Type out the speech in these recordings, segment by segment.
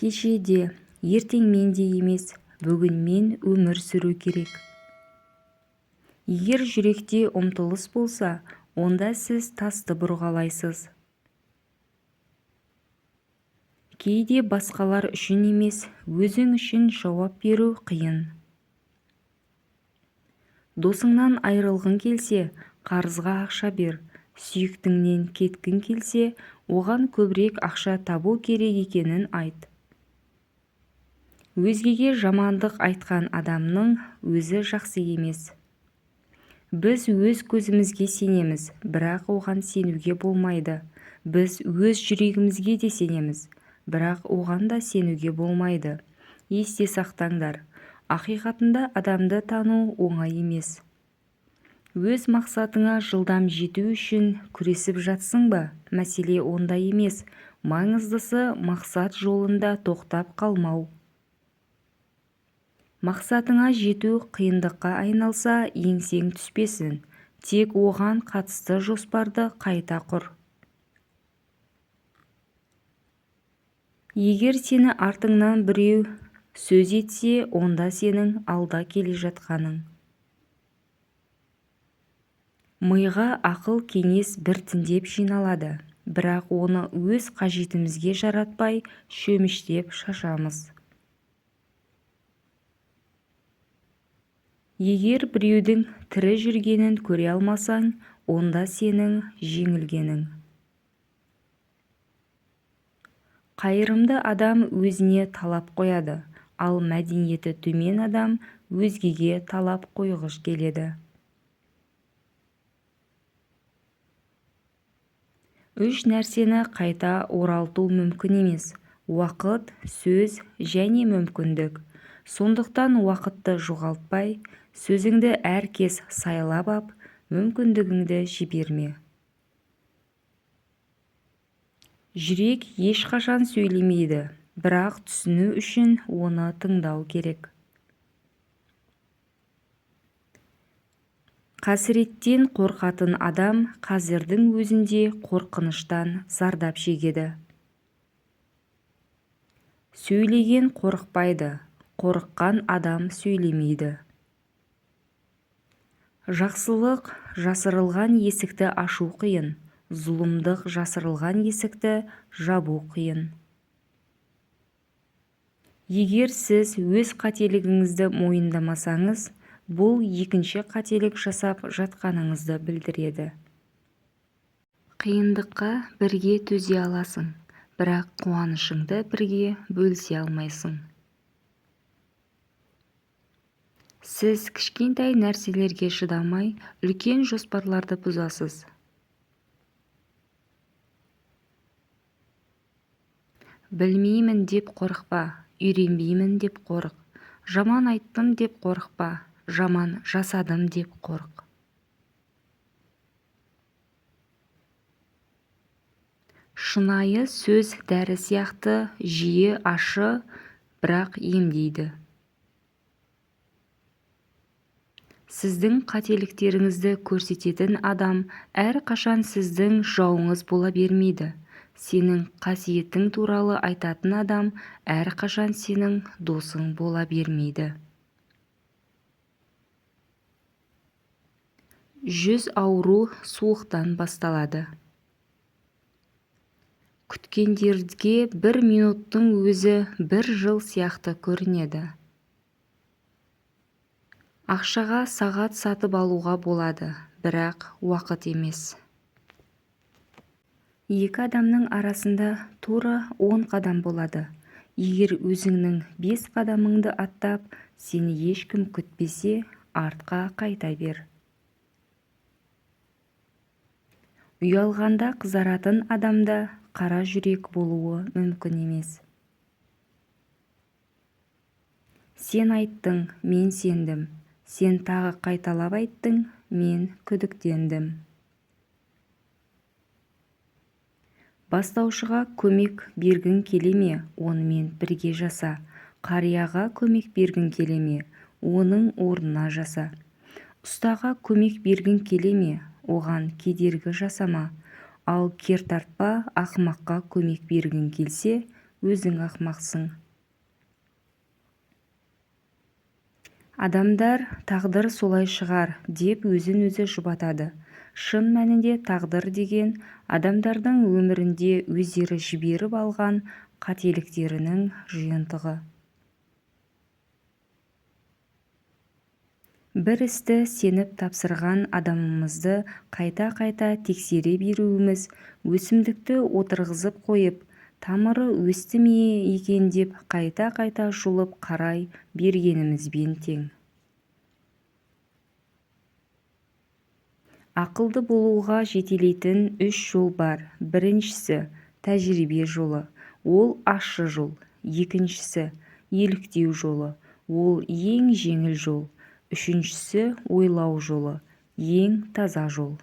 Кеше де, ертеңмен де емес, бүгінмен өмір сүру керек. Егер жүректе ұмтылыс болса, онда сіз тасты бұрғылайсыз. Кейде басқалар үшін емес, өзің үшін жауап беру қиын. Досыңнан айырылғың келсе, қарызға ақша бер, сүйіктіңнен кеткің келсе, оған көбірек ақша табу керек екенін айт. Өзгеге жамандық айтқан адамның өзі жақсы емес. Біз өз көзімізге сенеміз, бірақ оған сенуге болмайды. Біз өз жүрегімізге де сенеміз, бірақ оған да сенуге болмайды. Есте сақтаңдар, ақиқатында адамды тану оңай емес. Өз мақсатыңа жылдам жету үшін күресіп жатсың ба? Мәселе онда емес, маңыздысы мақсат жолында тоқтап қалмау. Мақсатыңа жету қиындыққа айналса, еңсең түспесін, тек оған қатысты жоспарды қайта құр. Егер сені артыңнан біреу сөз етсе, онда сенің алда келе жатқаның. Миға ақыл кеңес біртіндеп жиналады, бірақ оны өз қажетімізге жаратпай, шөміштеп шашамыз. Егер біреудің тірі жүргенін көре алмасаң, онда сенің жеңілгенің. Қайырымды адам өзіне талап қояды, ал мәдениеті төмен адам өзгеге талап қойғыш келеді. Үш нәрсені қайта оралту мүмкін емес: уақыт, сөз және мүмкіндік. Сондықтан уақытты жоғалтпай, сөзіңді әр кез сайлап ап, мүмкіндігіңді жіберме. Жүрек ешқашан сөйлемейді, бірақ түсіну үшін оны тыңдау керек. Қасіреттен қорқатын адам қазірдің өзінде қорқыныштан зардап шегеді. Сөйлеген қорықпайды, қорыққан адам сөйлемейді. Жақсылық жасырылған есікті ашу қиын, зұлымдық жасырылған есікті жабу қиын. Егер сіз өз қателігіңізді мойындамасаңыз, бұл екінші қателік жасап жатқаныңызды білдіреді. Қиындыққа бірге төзе аласың, бірақ қуанышыңды бірге бөлісе алмайсың. Сіз кішкентай нәрселерге шыдамай, үлкен жоспарларды бұзасыз. Білмеймін деп қорықпа, үйренбеймін деп қорық. Жаман айттым деп қорықпа, жаман жасадым деп қорық. Шынайы сөз дәрі сияқты жиі ашы, бірақ емдейді. Сіздің қателіктеріңізді көрсететін адам әрқашан сіздің жауыңыз бола бермейді. Сенің қасиетің туралы айтатын адам әрқашан сенің досың бола бермейді. 100 ауру суықтан басталады. Күткендерге бір минуттың өзі бір жыл сияқты көрінеді. Ақшаға сағат сатып алуға болады, бірақ уақыт емес. Екі адамның арасында тура 10 қадам болады. Егер өзіңнің 5 қадамыңды аттап, сені ешкім күтпесе, артқа қайта бер. Ұялғанда қызаратын адамда қара жүрек болуы мүмкін емес. Сен айттың, мен сендім. Сен тағы қайталап айттың, мен күдіктендім. Бастаушыға көмек бергің келе ме, онымен бірге жаса. Қарияға көмек бергің келе ме, оның орнына жаса. Ұстаға көмек бергің келе ме, оған кедергі жасама. Ал кертартпа ақымаққа көмек бергің келсе, өзің ақымақсың. Адамдар тағдыр солай шығар деп өзін-өзі жұбатады. Шын мәнінде тағдыр деген адамдардың өмірінде өздері жіберіп алған қателіктерінің жиынтығы. Бір істі сеніп тапсырған адамымызды қайта-қайта тексере беруіміз, өсімдікті отырғызып қойып, тамыры өсті ме екен деп қайта-қайта жұлып қарай бергенімізбен тең. Ақылды болуға жетелейтін үш жол бар. Біріншісі – тәжірибе жолы, ол ащы жол. Екіншісі – еліктеу жолы, ол ең жеңіл жол. Үшіншісі – ойлау жолы, ең таза жол.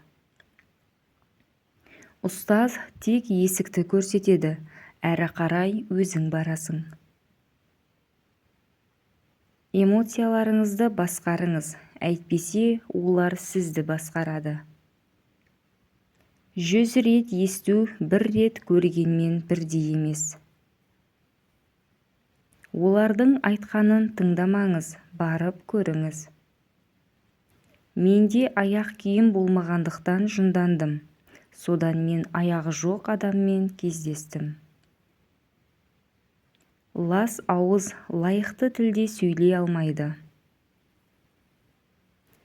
Ұстаз тек есікті көрсетеді, әрі қарай өзің барасың. Эмоцияларыңызды басқарыңыз, әйтпесе олар сізді басқарады. 100 рет есту бір рет көргенмен бірдей емес. Олардың айтқанын тыңдамаңыз, барып көріңіз. Менде аяқ киім болмағандықтан жындандым. Содан мен аяғы жоқ адаммен кездестім. Лас ауыз лайықты тілде сөйлей алмайды.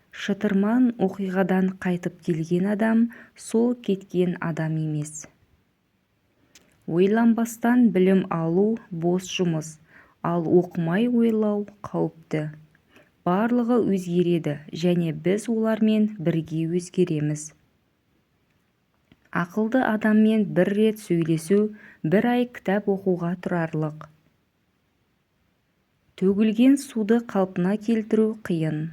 Шытырман оқиғадан қайтып келген адам сол кеткен адам емес. Ойланбастан білім алу бос жұмыс, ал оқымай ойлау қауіпті. Барлығы өзгереді және біз олармен бірге өзгереміз. Ақылды адаммен бір рет сөйлесу, бір ай кітап оқуға тұрарлық. Төгілген суды қалпына келтіру қиын.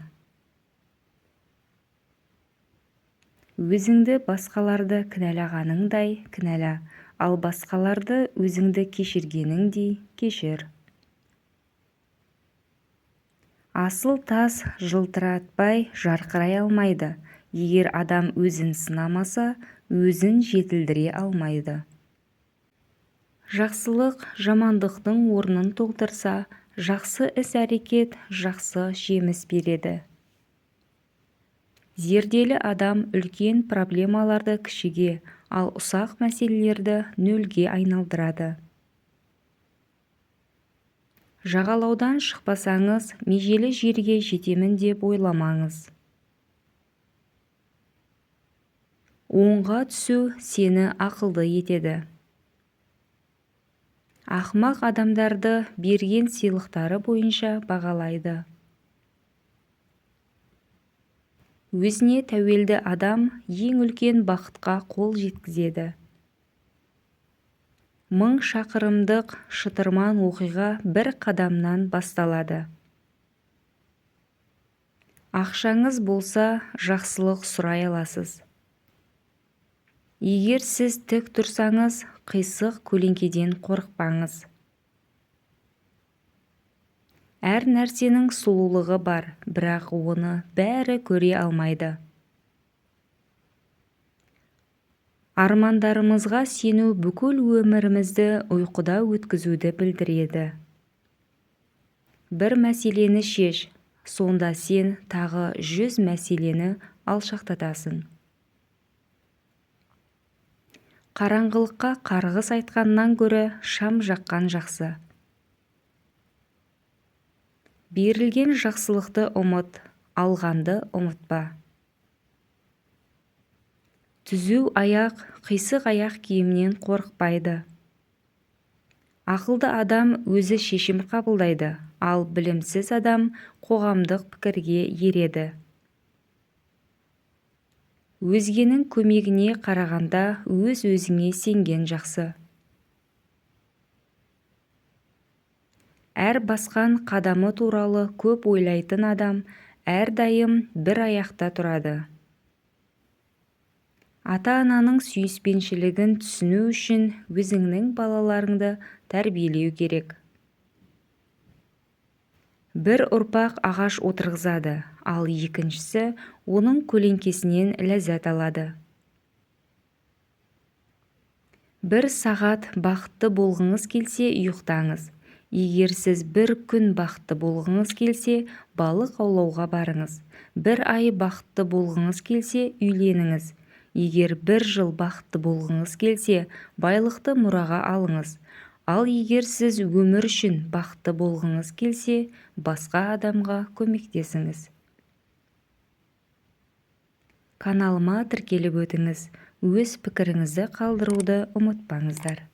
Өзіңді басқаларды кінәлағаныңдай кінәла, ал басқаларды өзіңді кешіргеніңдей кешір. Асыл тас жылтыратпай жарқырай алмайды. Егер адам өзін сынамаса, өзін жетілдіре алмайды. Жақсылық жамандықтың орнын толтырса, жақсы іс-әрекет жақсы жеміс береді. Зерделі адам үлкен проблемаларды кішіге, ал ұсақ мәселелерді нөлге айналдырады. Жағалаудан шықпасаңыз, межелі жерге жетемін деп ойламаңыз. Оңға түсу сені ақылды етеді. Ақымақ адамдарды берген сыйлықтары бойынша бағалайды. Өзіне тәуелді адам ең үлкен бақытқа қол жеткізеді. 1000 шақырымдық шытырман оқиға бір қадамнан басталады. Ақшаңыз болса, жақсылық сұрай аласыз. Егер сіз тік тұрсаңыз, қисық көлеңкеден қорықпаңыз. Әр нәрсенің сұлулығы бар, бірақ оны бәрі көре алмайды. Армандарымызға сену бүкіл өмірімізді ұйқыда өткізуді білдіреді. Бір мәселені шеш, сонда сен тағы 100 мәселені алшақтатасың. Қараңғылыққа қарғыс айтқаннан гөрі шам жаққан жақсы. Берілген жақсылықты ұмыт, алғанды ұмытпа. Түзу аяқ, қисық аяқ киімнен қорықпайды. Ақылды адам өзі шешім қабылдайды, ал білімсіз адам қоғамдық пікірге ереді. Өзгенің көмегіне қарағанда өз-өзіңе сенген жақсы. Әр басқан қадамы туралы көп ойлайтын адам әрдайым бір аяқта тұрады. Ата-ананың сүйіспеншілігін түсіну үшін өзіңнің балаларыңды тәрбиелеу керек. Бір ұрпақ ағаш отырғызады, ал екіншісі оның көлеңкесінен ләззат алады. Бір сағат бақытты болғыңыз келсе, ұйықтаңыз. Егер сіз бір күн бақытты болғыңыз келсе, балық аулауға барыңыз. Бір ай бақытты болғыңыз келсе, үйленіңіз. Егер бір жыл бақытты болғыңыз келсе, байлықты мұраға алыңыз. Ал егер сіз өмір үшін бақытты болғыңыз келсе, басқа адамға көмектесіңіз. Каналыма тіркеліп өтіңіз. Өз пікіріңізді қалдыруды ұмытпаңыздар.